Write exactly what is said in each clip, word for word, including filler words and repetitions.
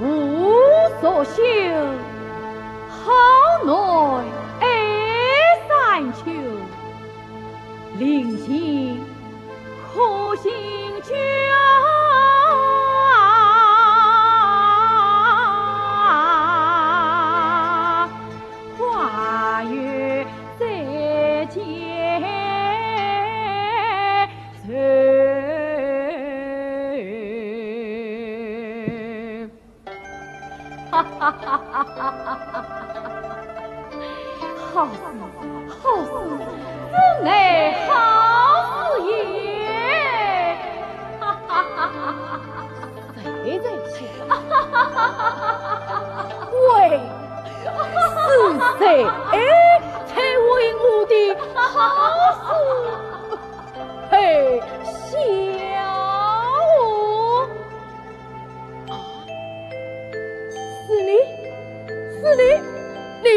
无所求，好男爱山秋，临行可行军。花月再见愁。 好诗，好诗，真乃好诗也！谁在笑？喂，是谁在污我的好诗？嘿，笑哦！ 啊，是你，是你，你，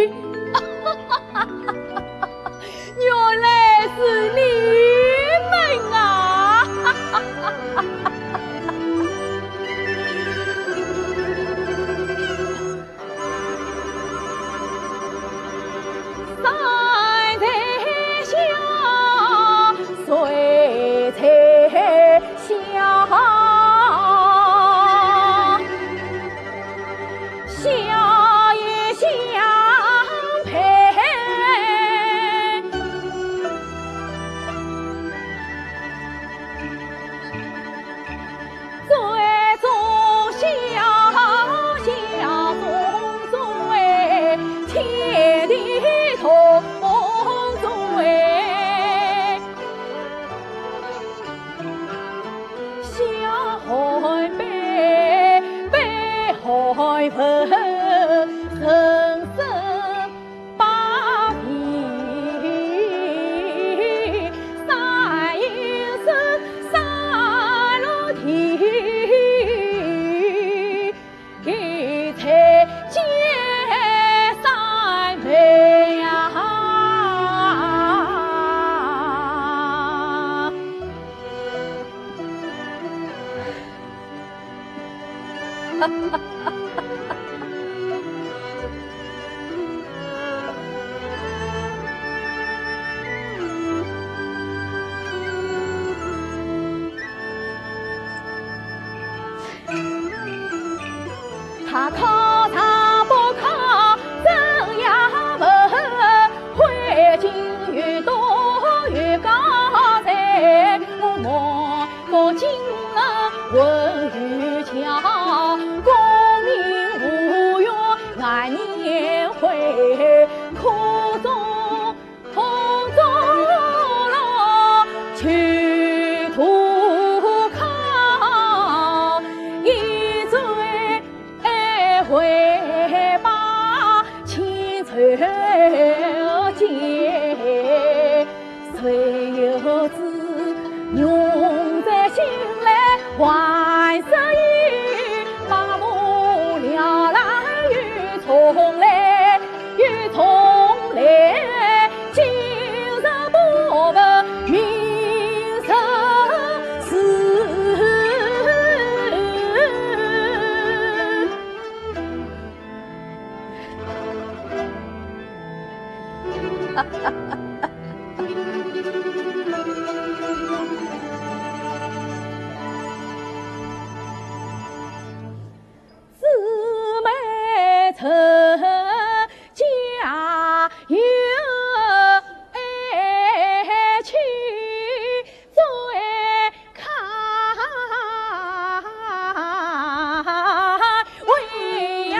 原来是你们啊！ 山在下，水在下，下也相陪。 最中小，小中中哎，天地同中哎，小寒悲，悲寒分，人生 把地，山阴山，山路地，一切皆山妹呀。 他考他不考，怎样问？会经有多有高才，我莫 不敬啊，问于家，功名无用，暗年回，苦中苦中乐，去途考，一醉 回吧，青春节，谁又知，永在心来还是有，麻木了来又重来。 又重来，今日不问明日事。姊妹成家有爱情，最可贵呀。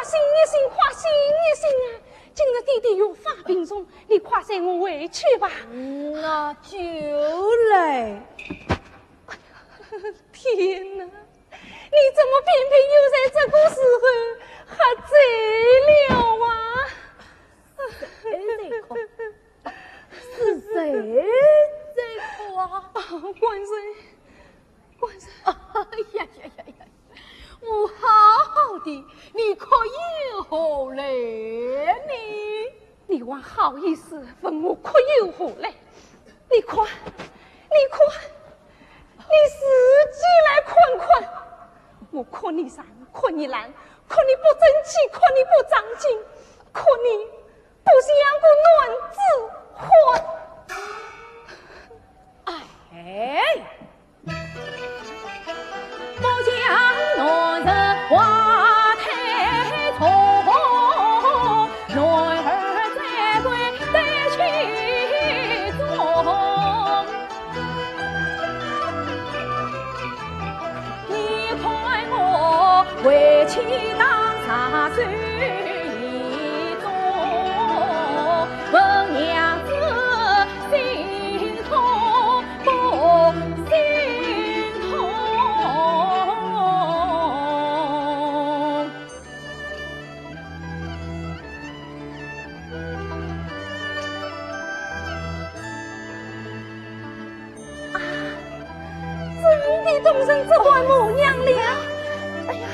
醒一醒，快醒一醒啊！今日爹爹又发病重，你快随我回去吧。嗯，那就来。天哪，你怎么偏偏又在这个时候喝醉了啊？谁在哭？是谁在哭啊？啊，官人，官人。哎呀呀呀呀！我好好的，你哭有何来呢？你还好意思问我哭有何来？你哭，你哭，你自己来看看。我哭你残，哭你懒，哭你不争气，哭你不长进，哭你不像个男子汉。哎，不像男人花太重，男儿在贵在其中。你看我为妻当杀手，一种问娘子心痛不心痛？啊，真的动成这般模样了。哎呀，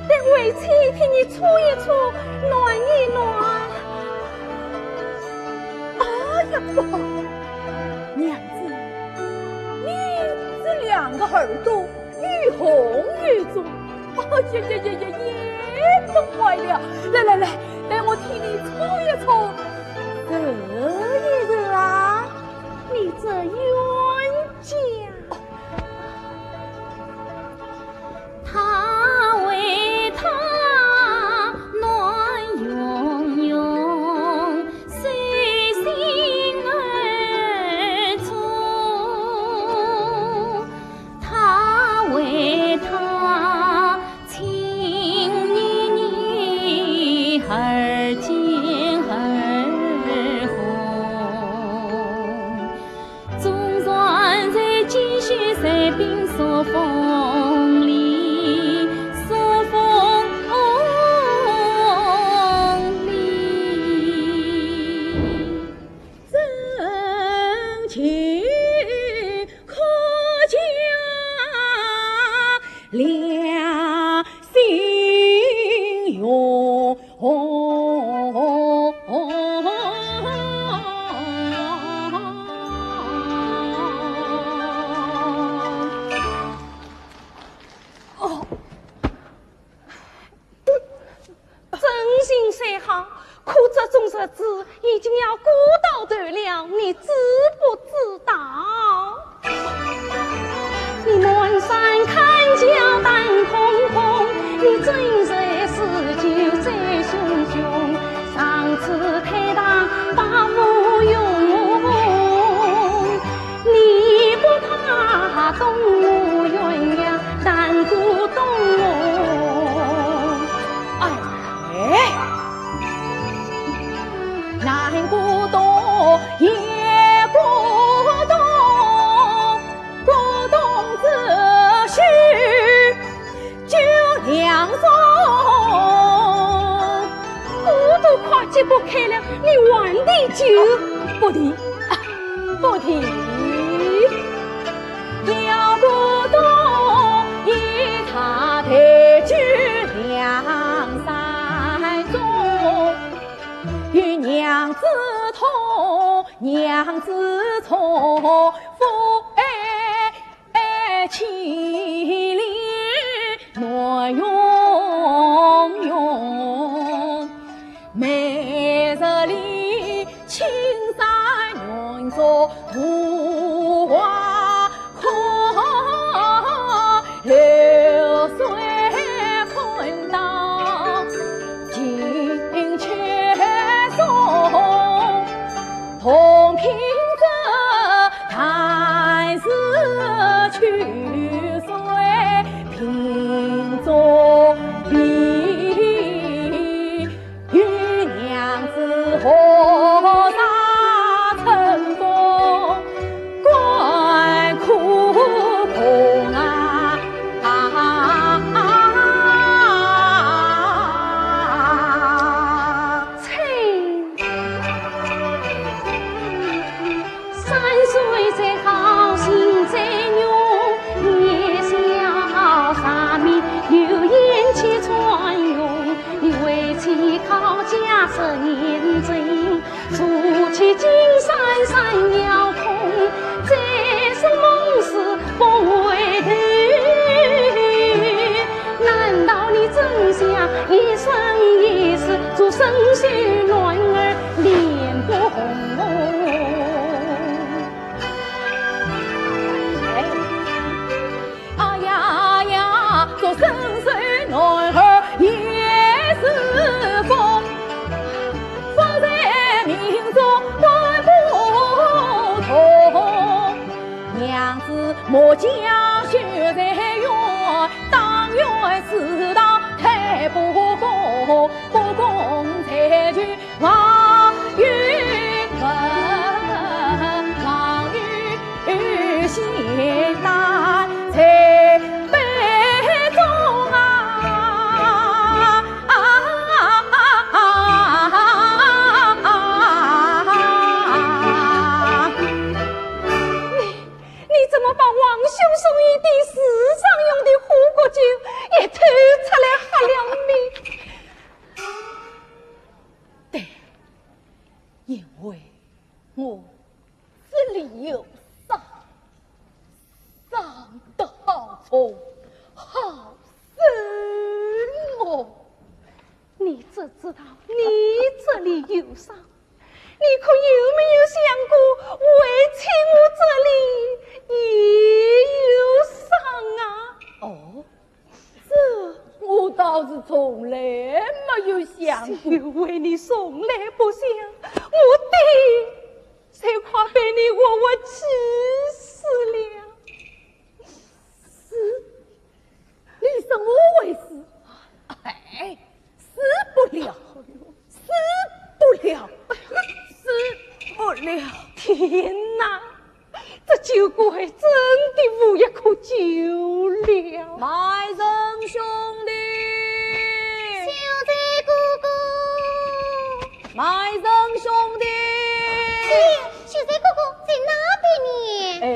待为妻替你搓一搓，暖一暖。哎呀，不好！娘子，你这两个耳朵 又红又肿，哎呀呀呀呀，也不坏了。来来来，待我替你搓一搓，热一热啊。你这冤家！他为她暖融融， 随心而走，他为她情意意，而尖而红。 纵然在鸡血水冰霜风里，霜风里，真情可嘉两心愿。 哦，真心虽好，可这种日子已经要过到头了，你知不知道？ 你满山看家淡空空，你怎忍是酒醉醺醺？上次推打把我用，你不怕东吴鸳鸯难过东吴？哎，难过东也不东。 不动这事就两种。我都快解不开了，你还提酒？不提，啊，不提。要不动，一茶代酒两三盅。与娘子痛， 娘子重，父爱爱情里暖融融，每日里青山云脚无花空，流水困到 金阙中，洞庭之潭是秋水。考佳十年进，除去金山山腰空，再说梦思不回头。难道你真想一生一世做生死男儿脸不红？哎。 啊呀呀，做生死男儿也是疯，方才命中管不动。娘子莫将羞才怨，当怨世道太不公，不公才求 王与文，王与贤难在杯中啊。你，你怎么把王兄送一点时常用的火锅酒也偷出来喝了呢？ 对，因为我这里有伤，伤得好重，好深哦。你只知道你这里有伤，你可有没有想过，为妻我这里也有伤啊？哦， 这我倒是从来没有想过。就为你从来不想，我爹才快被你活活气死了。死？你说我会死？哎，死不了，死不了，死不了。天哪！ 这酒馆还真的无药可救了。卖身兄弟，秀才哥哥，卖身兄弟。哎，秀才哥哥在那边呢。哎，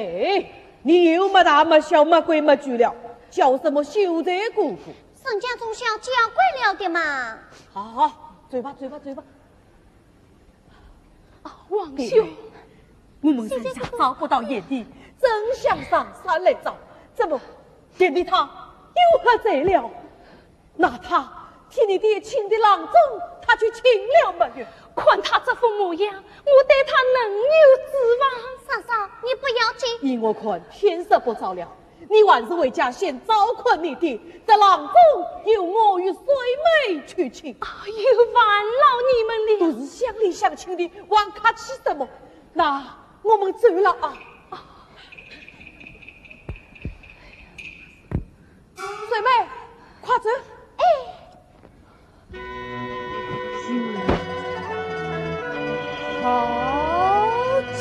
你又没大没小，没规没矩了，叫什么秀才哥哥？人家从小教惯了的嘛。好好好，走吧，走吧，走吧。 啊，王兄，我们人家找不到贤弟，正想上山来找，怎么贤弟他又喝醉了？那他替你爹请的郎中，他去请了没有？看他这副模样，我对他能有指望？嫂嫂，你不要急。依我看，天色不早了， 你还是回家先照看你爹，这郎中由我与水妹去请。哎呦，烦劳你们了。都是乡里乡亲的，还客气什么？那我们走了啊。水妹，快走。哎。 好酒。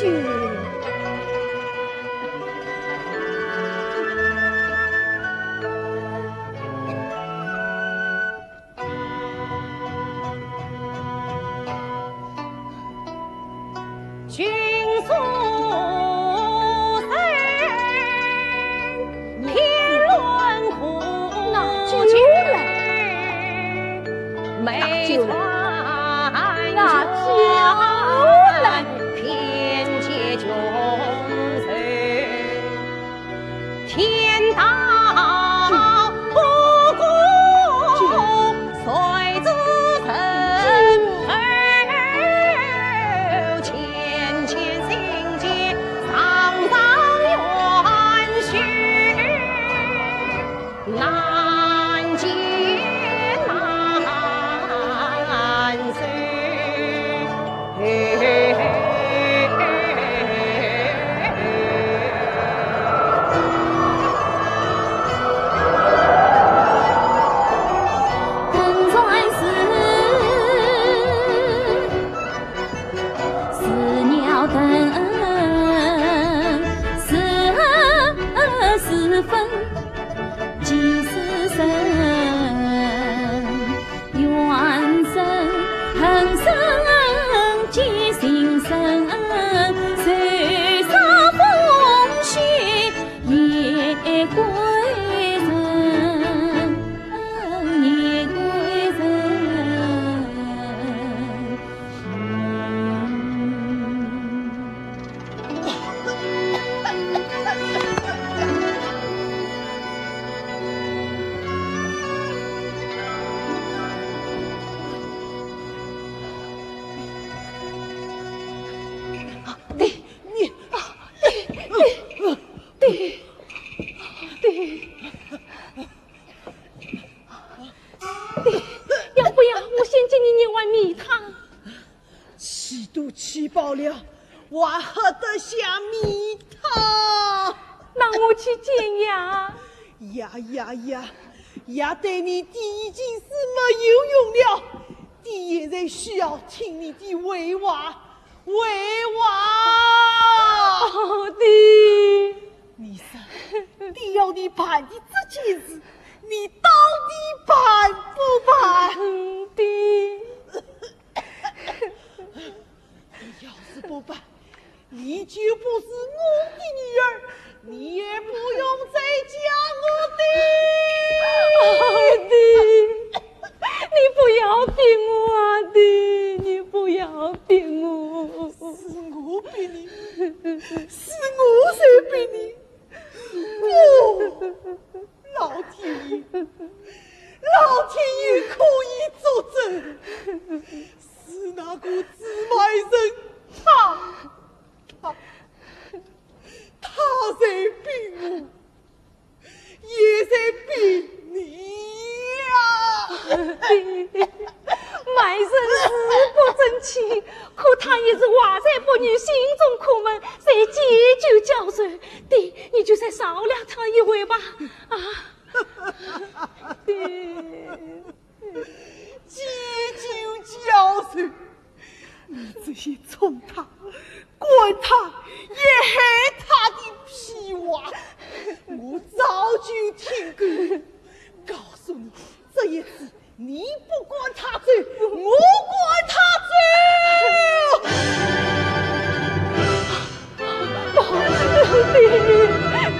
君苏州，偏论苦酒来，美酒来，美酒来。天道不公，谁知人后？浅浅心间，常常怨许。难解难受。更在是似鸟登，似是分，几时生？ 怨深恨深几心深，谁杀风雪夜归人，夜归人。气饱了，还喝得下米汤。那我去煎呀。呀呀呀，爷对你爹已经是没有用了，爹现在需要听你的回话，回话。哦，爹。你说，爹要你办的这件事，你到底办不办？嗯，爹。你要是不办，你就不是我的女儿，你也不用再嫁我的。哦，爹，你不要逼我啊，爹，你不要逼我。是我逼你，是我在逼你。不，老天爷，老天爷可以作证，是那个自卖人，他，他，他在逼我，也在逼你呀。爹，卖人是不争气，可他也是怀才不遇，心中苦闷，在借酒浇愁。爹，你就再饶了他一回吧。啊，爹。借酒浇愁，你这些宠他、管他、也害他的屁话，我早就听够了。告诉你，这一次你不赶他走，我赶他走。爹，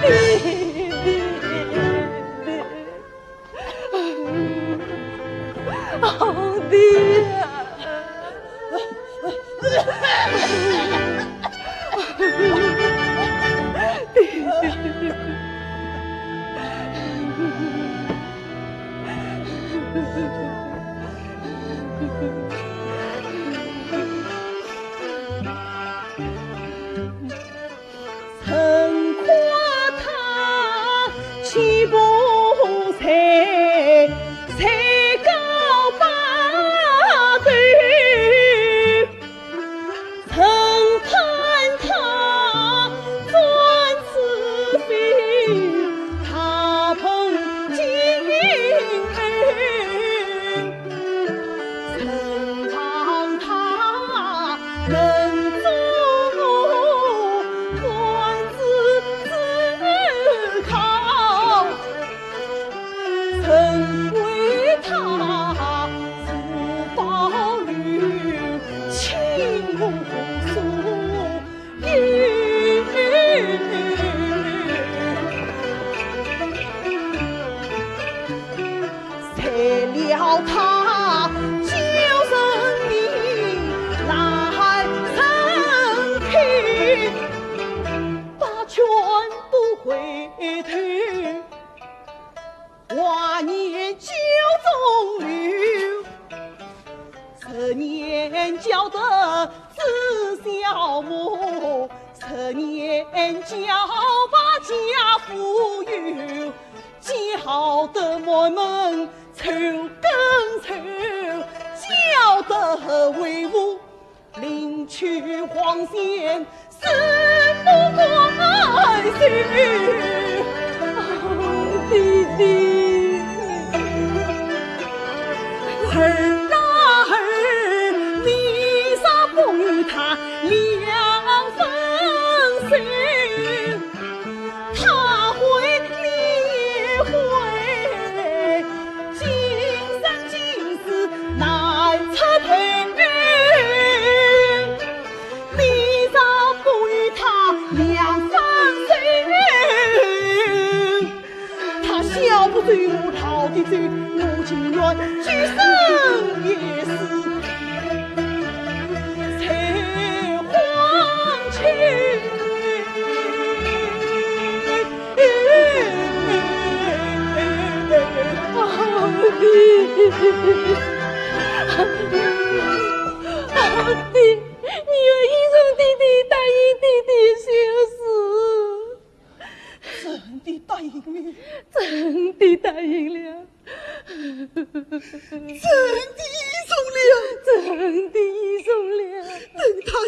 爹，爹，爹。 爹呀！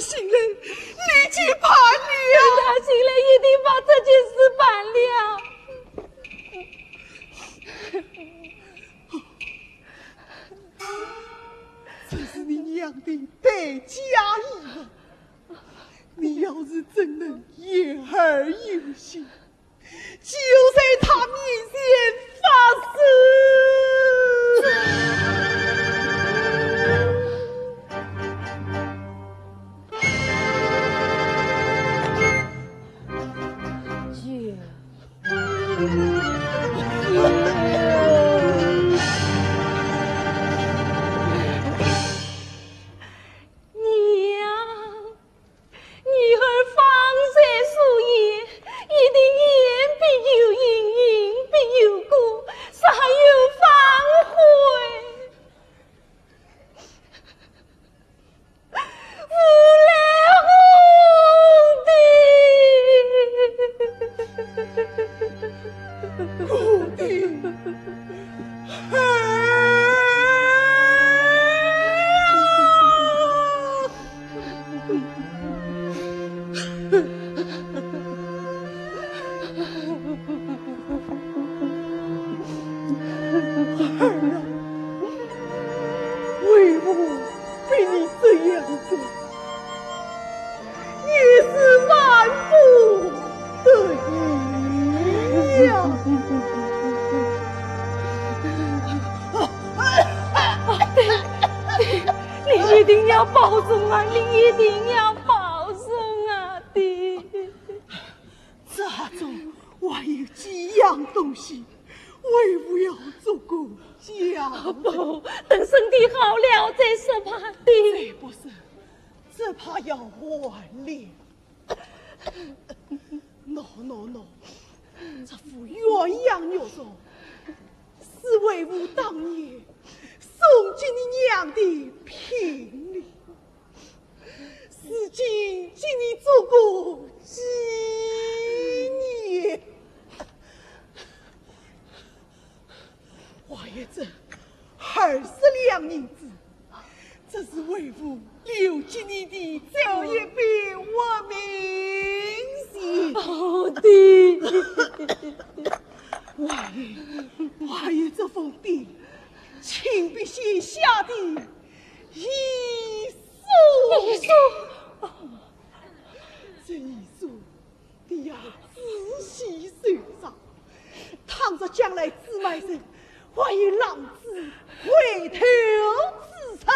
醒来，立即办了。等他醒来，一定把这件事办了。这是你娘的待嫁衣服，你要是真能言而有信， 就在他面前发誓。娘， 女儿方才所言，一定言必有应，应必有果，啥有反悔？无奈何的。 儿啊，为父比你这样做，也是万不得已呀。爹，爹，你一定要保重啊，你一定要保重啊，爹。这中还有几样东西，为父要做个交代。不，等身体好了再说吧，爹。再不说，只怕要晚了。喏，喏，喏，这副鸳鸯玉镯，是为父当年送给你娘的聘礼，如今给你做个纪念。 还有这二十两银子，这是为父留给你的最后一笔活命钱。哦，爹。还有，还有这封爹亲笔写下的遗书。遗书？这遗书 你要仔细收藏，倘若将来姊妹人还有浪子回头之日，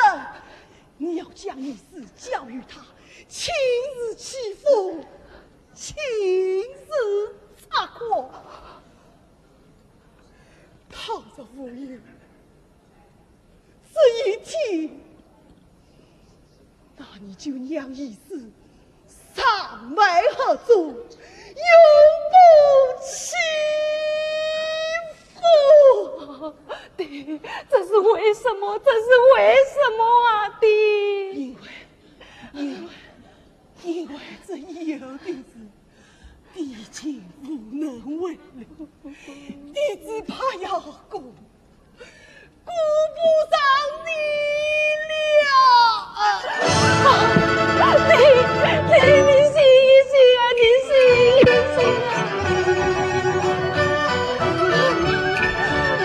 你要将遗书交与他，亲自启封，亲自擦光。倘若无有 这一天，那你就让遗书上埋河中，永不清风。爹，这是为什么？这是为什么啊，爹？因为，因为，因为这以后的事，爹已经无能为力，爹只怕要过 顾不上你了。啊，爹，爹，你醒一醒啊，你醒一醒啊！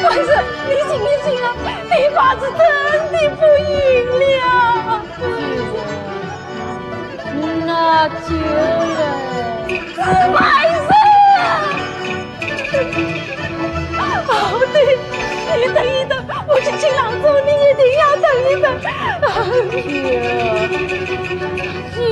官人，你醒一醒啊，爹怕是真的不行了。那就来。是官人！ 哦，爹，你等一等，我去请郎中，你一定要等一等。啊，爹，爹。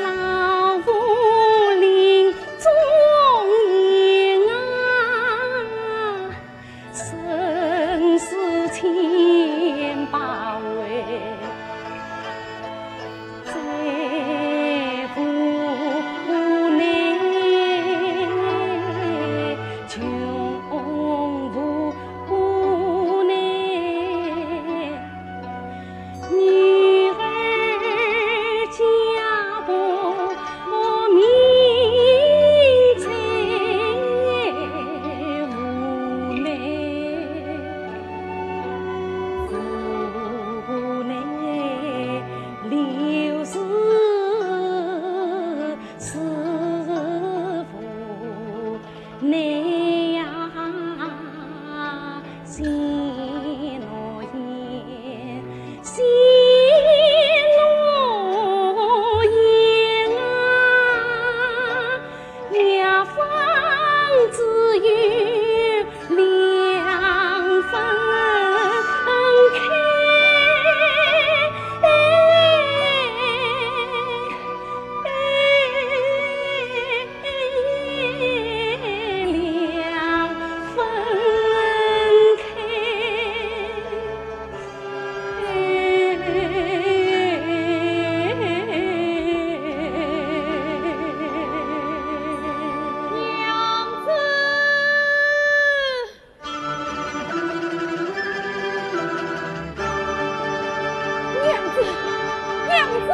老夫临终言啊，生死千百回，再无奈，穷无奈。 女儿家破名垂无奈，无奈刘氏是无 你呀，信我言，信我言啊，药方只有两分开。 娘子，娘子！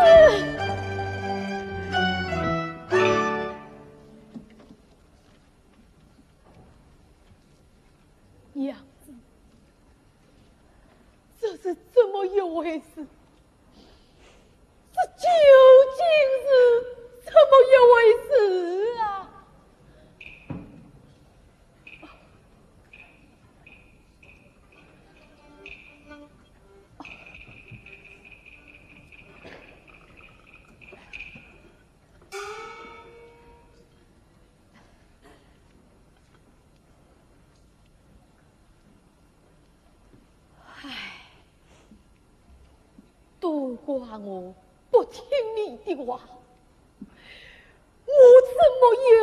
娘子，这是怎么一回事？这究竟是怎么一回事啊？ 唉，都怪我不听你的话，我怎么又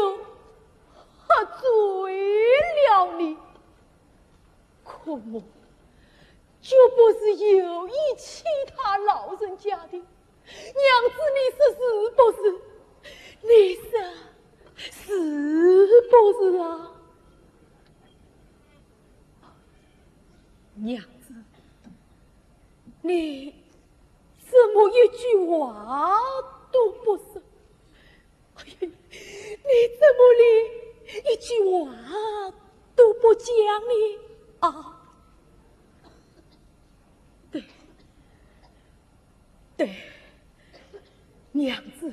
喝醉了呢？可我就不是有意气他老人家的。 娘子，你说是不是？你说是不是啊？娘子，你怎么一句话都不说？哎呀，你怎么连一句话都不讲呢？啊，对， 对，娘子，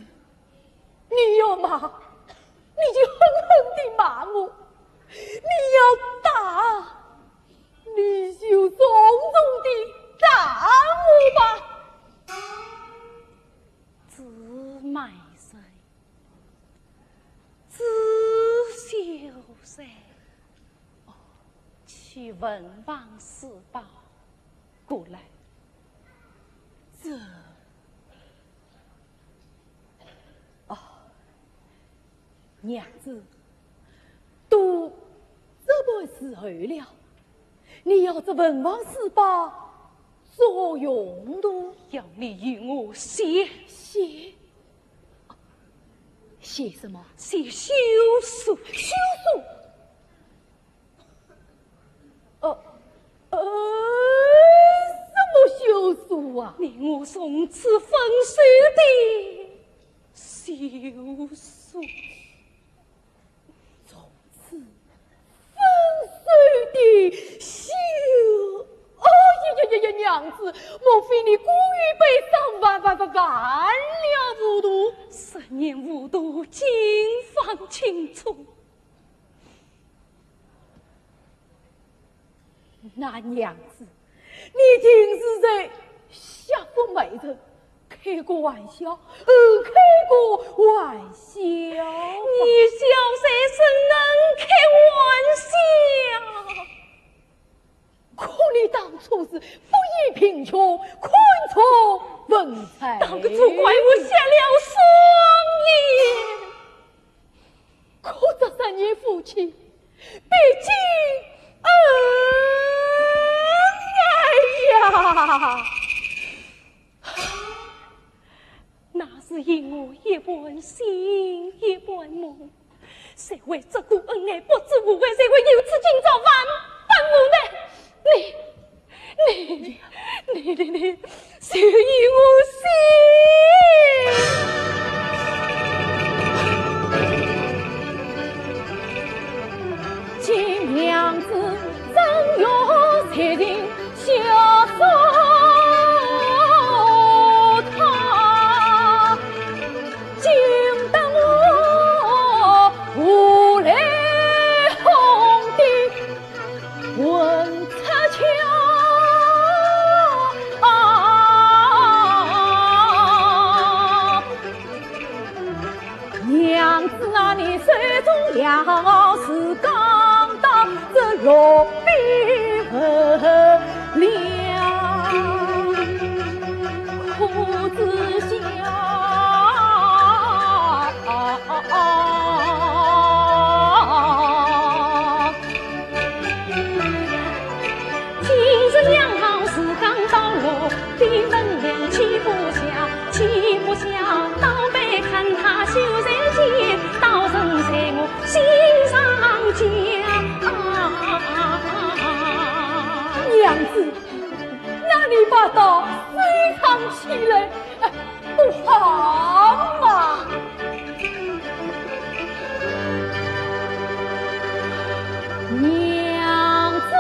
你要骂，你就狠狠地骂我；你要打，你就重重地打我吧。子买谁？子修谁？去文房四宝。 过来。这……哦，娘子，都这般时候了，你要这文房四宝做何用途？要你与我写。写？写什么？写休书。休书？ 呃，呃，什么休书啊？你我从此分手的休书。从此分手的休……哦呀呀呀呀，娘子，莫非你过于悲伤，犯犯犯犯了糊涂？十年糊涂，今方青春。 那娘子，你定是在瞎说媒人，开个玩笑，呃，开个玩笑。你小人怎能开玩笑？可你当初是不厌贫穷，看重文采。当初怪我写了书。去，毕竟，哎呀，那是因我一半醒一半梦，谁会这个恩爱不知无悔，谁会有此今朝万般无奈？你，你，你，你，你，谁与我死？娘子啊，你手中钥匙刚到，这落笔不了，可知晓？今日娘子刚到落笔，分量记不下，记不下，倒背看他绣在肩，倒身在我心上讲。啊，娘子，那你把刀收藏起来，哎，不好吗？娘子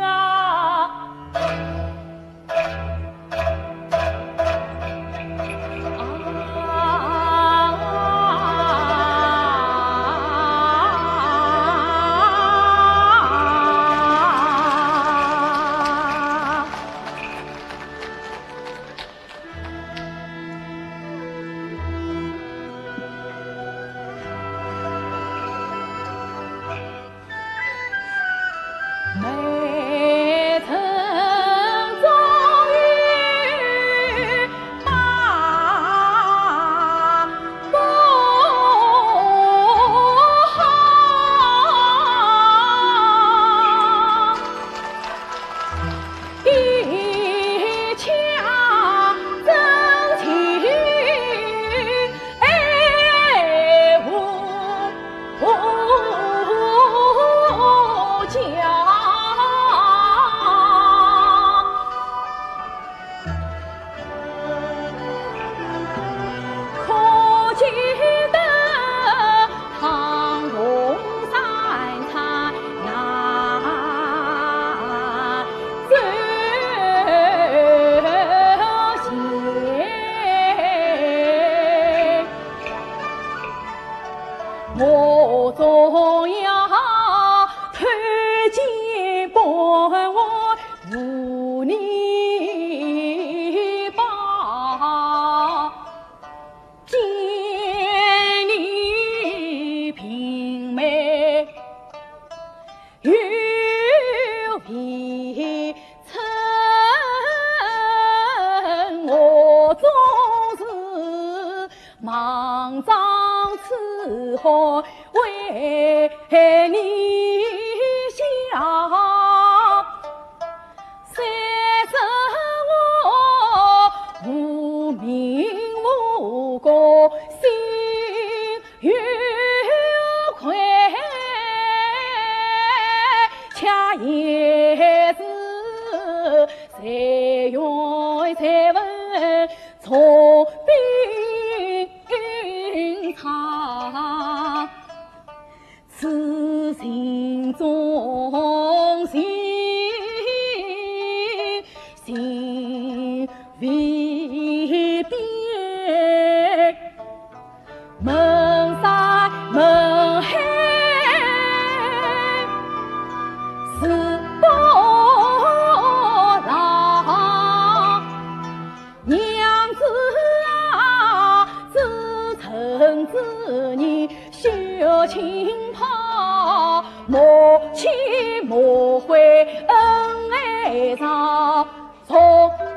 啊！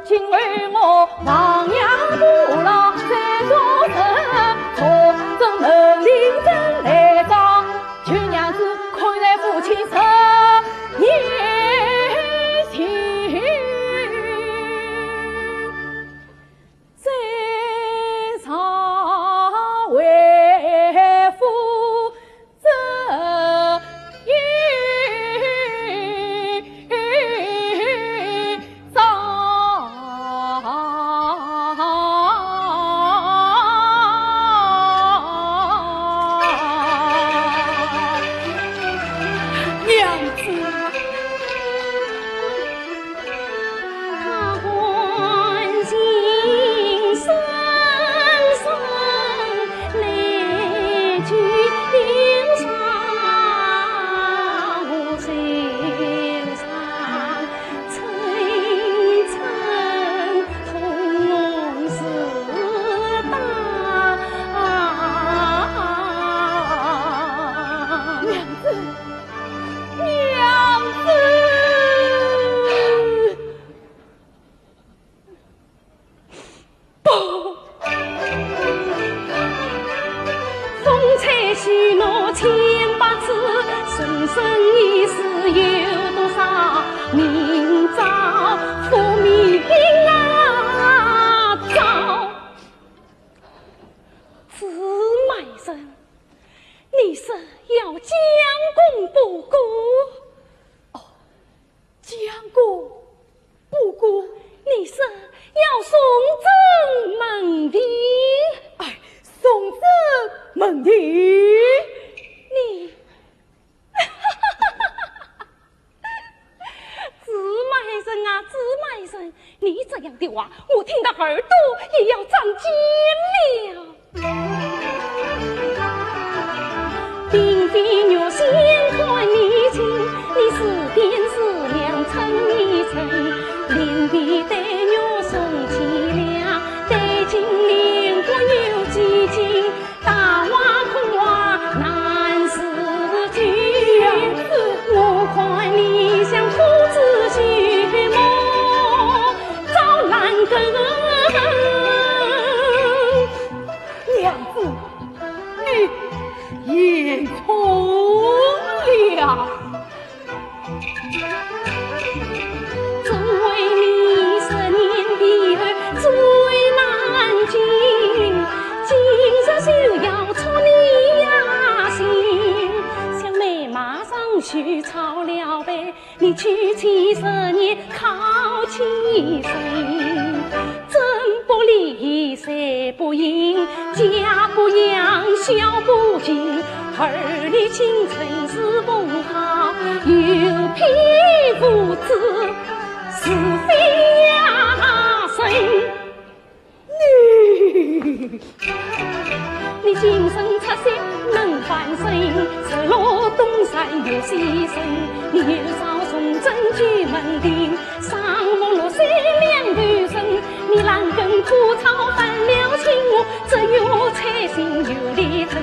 今为我亡羊补牢，再做人，重整门庭正来装。求娘子看在父亲身面前，再上回复。 这一张。娘子。 娘子，娘子。 不。风吹雪落千百次，人生一世有多少？明朝复明啊，朝。芝麻人，你说要将功补过？哦， 将功补过。你说要送进门庭。哎，送进门庭。你，芝麻人啊，芝麻人，你这样的话，我听得耳朵也要长茧了。 并非玉仙看你清，你是点是亮称一称，令皮带玉送齐了，带金莲骨有几斤，大碗空碗难似酒。我看你像夫子娶母，照烂根。 娘子，你言重了。只为你十年以后最难见，今日就要出你呀心。小妹马上去抄了杯， 你娶妻十年靠妻身，针不离，线不引，家不养，孝不敬，儿女情深是封号，有偏无知，是非呀深。 你，你今生出世能翻身，日落东山月西升，你有朝从政举门庭，上落六水两头生，你烂根枯草翻了青瓦，只有我采萍有泪痕。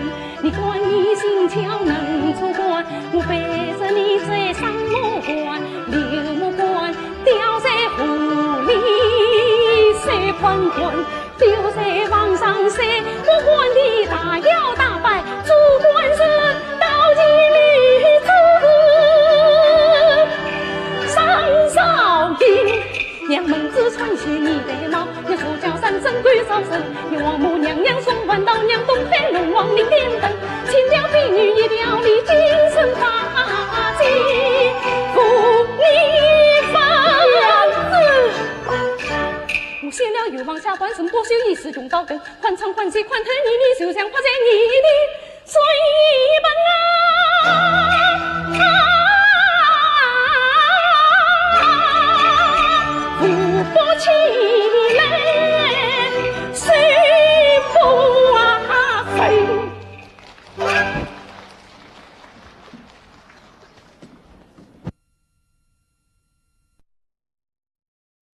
你管你心巧能做官，我背着你在上磨官，流磨官，吊在河里晒黄昏。 丢在黄山水，我管你大摇大摆，做官人到底里做上朝廷。娘门子穿起你的帽，你手脚三生鬼上身，你王母娘娘送官到娘东海龙王灵殿等，千条碧女一条里精神发髻，扶你发子。 我写了冤枉下官人，不朽一世穷刀耕，换唱换戏换头，你你就像花在你的水盆啊。